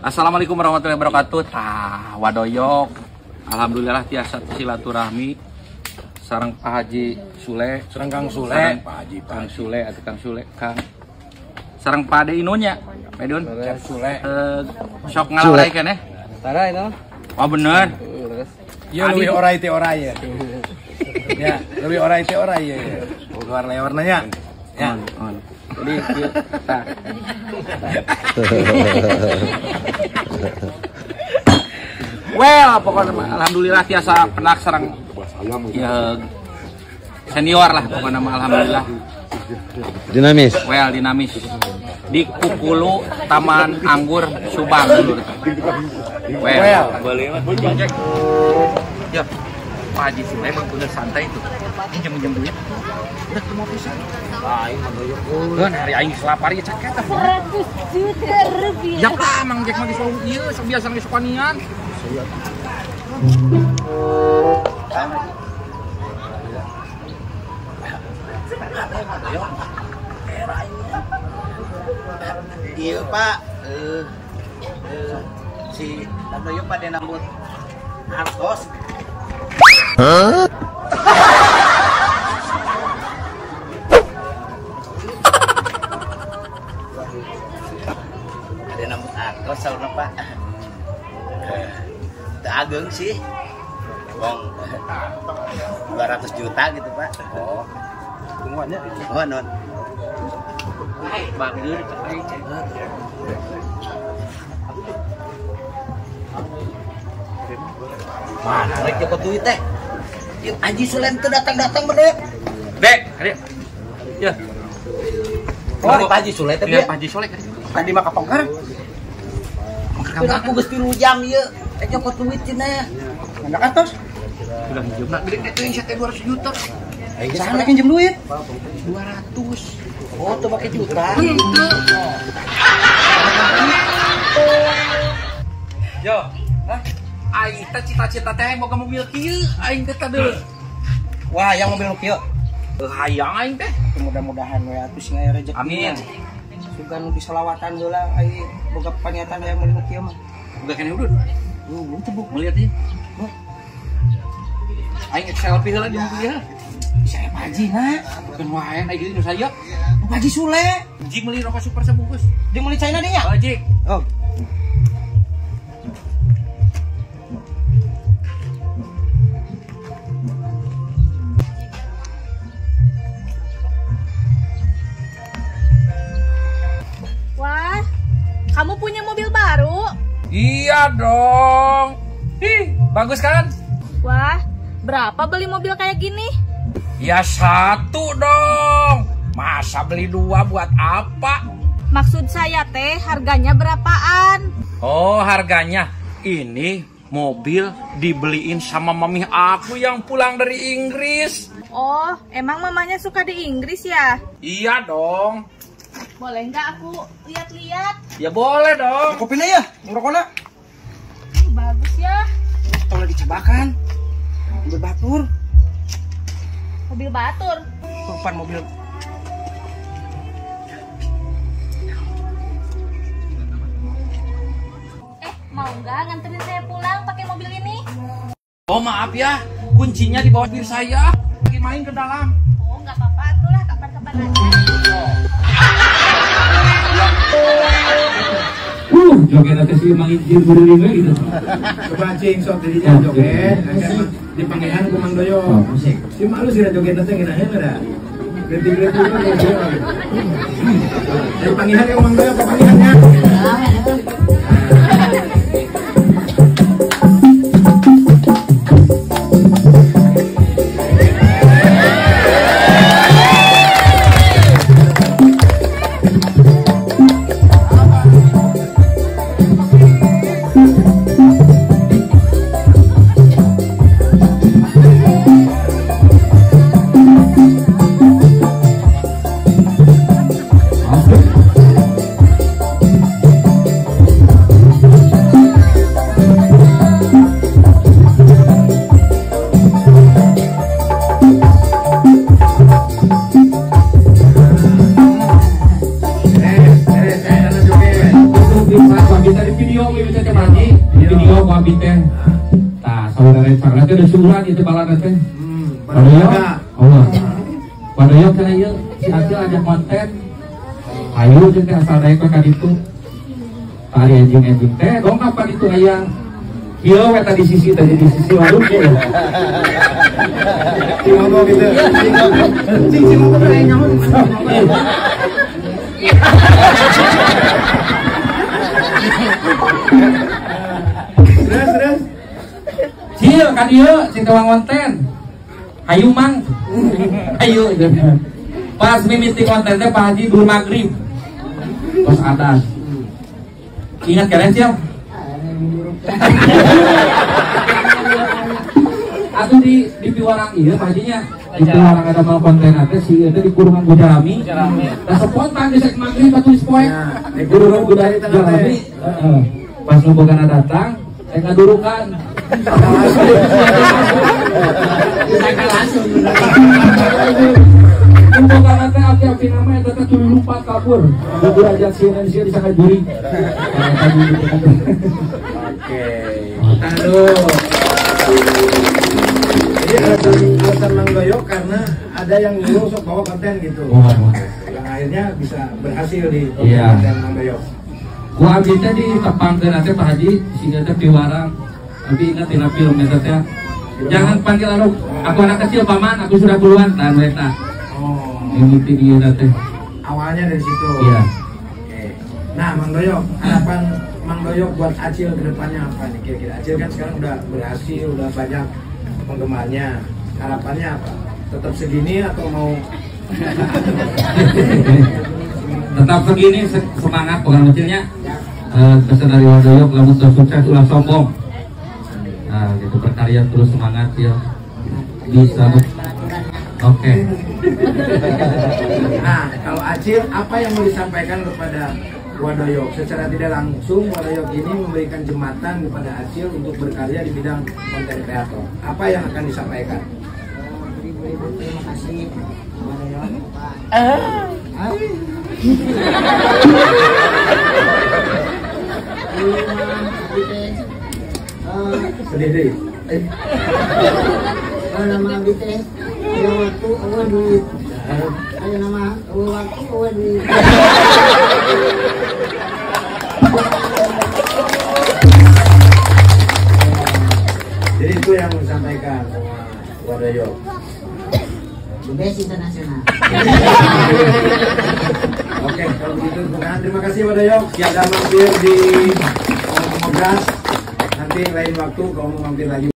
Assalamualaikum warahmatullahi wabarakatuh. Tah, wadoyok. Alhamdulillah tiasa silaturahmi sareng Pak Haji Sule, sareng Kang Sule, Pak Haji, Kang Sule atau Kang Sule, Kang. Sareng Pak Ade Inunnya. Pak Idun. Sule. Sok ngalalai keneh. Tara itu. Oh bener. Ya lebih orai teh orai ya. Ya, lebih orai teh orai ya. Luar leorna nya. Ya. Jadi tah. Well, pokoknya alhamdulillah tiasa penak sareng ya senior lah pokoknya alhamdulillah. Dinamis. Well, dinamis. Di Kukulu Taman Anggur Subang. Well. Ya, Pak Haji Sule emang bener santai itu. Minjem-minjem duit. Udah ketemu pisan. Lain mah doyok. Hari aing selapar ieu caket 100 juta rupiah. Ya lah, Mang Jack mah geus ieu sok biasa geus kanian. Iya Pak, si Doyok pada nambut artos. Hah? Ada nambut artos saurna Pak. Teu ageng sih. Wong 200 juta gitu Pak. Oh. Tungguannya. Oh, non. Bager mana rek jokot duit teh? Yuk Haji Sulem tuh datang-datang berdek. Dek, ayo. Ya. Oh, Pak Haji Sule teh ya. Pak Haji Sule tadi mah kapongkar. Aku geus 3 jam ieu, rek jokot duit cenah. Enggak atos. Udah minjem nak gede teh teh 200 juta. Sana pinjem duit 200. Oh, tuh pakai juta. Yo, hah? Aing teh cita-cita teh boga mobil kieu, aing teh tadi. Wah, yang mobil kieu. Hayang aing teh. Mudah-mudahan we atuh sing aya rezeki. Amin. Sugan nu diselawatan heula aing boga paniatan hayang meuli nu kieu mah. Boga keneh udud. Belum teu mau lihat ieu. Aing selfie heula di mobil ieu. Saya Pak Haji na. Bukan wae aing nu saya. Pak Haji Sule. Jik meuli rokok super sebungkus. Dia meuli China deh ya? Oh, Jik. Oh. Wah, kamu punya mobil baru? Iya dong. Ih, bagus kan? Wah, berapa beli mobil kayak gini? Ya satu dong. Masa beli dua buat apa? Maksud saya teh harganya berapaan? Oh harganya. Ini mobil dibeliin sama mami aku yang pulang dari Inggris. Oh, emang mamanya suka di Inggris ya? Iya dong. Boleh nggak aku lihat-lihat? Ya boleh dong. Kopinya ya, ngerokoknya. Bagus ya. Tolong dicobakan. Mobil batur. Mobil batur? Bukan mobil. Mau nggak nganterin saya pulang pakai mobil ini? Oh maaf ya, kuncinya di bawah bir saya. Lagi main ke dalam. Oh nggak apa-apa, itulah kapan-kapan aja. Joget nanti sih emang izin berdiri gue gitu. Coba cing sok dirinya joget, di panggilan ku Mang Doyo. Si malu sih joget nanti nginahin ada. Berhenti-berhenti dulu. Dari panggilan ke Mang Doyo ke panggilannya. Di video ieu teh Pak Haji, di video ku abi teh. Tah, saudara rencana teh disuguhan ieu teh balana teh. Wadoyok. Allah. Wadoyok cenah ieu si Acil ajak konten. Ayo jeung teh asal daek we ka ditu. Tari anjing-anjing teh dongkap ka ditu aya. Kieu we tadi sisi tadi di sisi waduk kieu. Si ngomong gitu. Cing si ngomong teh nyaho. Terus. Cil ka dieu cing teh konten. Hayu mang. Hayu. Pas mimiti konten teh Pak Haji dur magrib. Terus atas. Ingat kalian Cil? Atau di piwarang ieu Pak Hajinya. Di piwarang ada mal konten teh si ieu teh di kurungan Gujarami. Da spontan di sek magrib atuh poek. Di kurungan Gujarami. Heeh. Pas nu bogana datang, teh ngadurukan. Disangka langsung. Bogana teh api-api nama eta teh tuluy lumpat kabur. Bubur aja sieun sieun disangka jurig. Oke. Aduh. Jadi alasan Mang Doyok karena ada yang nyuruh sok bawa konten gitu. Yang akhirnya bisa berhasil di konten Mang Doyok. Ku abdi teh ditepangkeun teh Pak Haji sehingga teh piwarang. Abi ingat dina film eta teh. Jangan panggil aku anak kecil paman, aku sudah puluhan tahun eta. Oh. Ini dia teh. Awalnya dari situ. Iya. Oke. Nah, Mang Doyok, harapan Mang Doyok buat Acil ke depannya apa nih kira-kira? Acil kan sekarang udah berhasil, udah banyak penggemarnya. Harapannya apa? Tetap segini atau mau? Tetap segini, semangat bukan kecilnya. Pesan dari Wadoyok, lamun sukses ulah sombong. Nah, gitu berkarya terus semangat ya. Bisa. Oke. Nah, kalau Acil apa yang mau disampaikan kepada Wadoyok? Secara tidak langsung Wadoyok ini memberikan jembatan kepada Acil untuk berkarya di bidang konten kreator. Apa yang akan disampaikan? Beribu terima kasih Wadoyok. Sedih deh. Nama abdi teh aya waktu eueuh duit. Aya nama eueuh waktu eueuh duit. Jadi itu yang disampaikan sama Wadoyok. The best internasional. Oke, kalau begitu terima kasih Wadoyok. Sudah mampir di Ngobras. Nanti lain waktu kalau mau mampir lagi.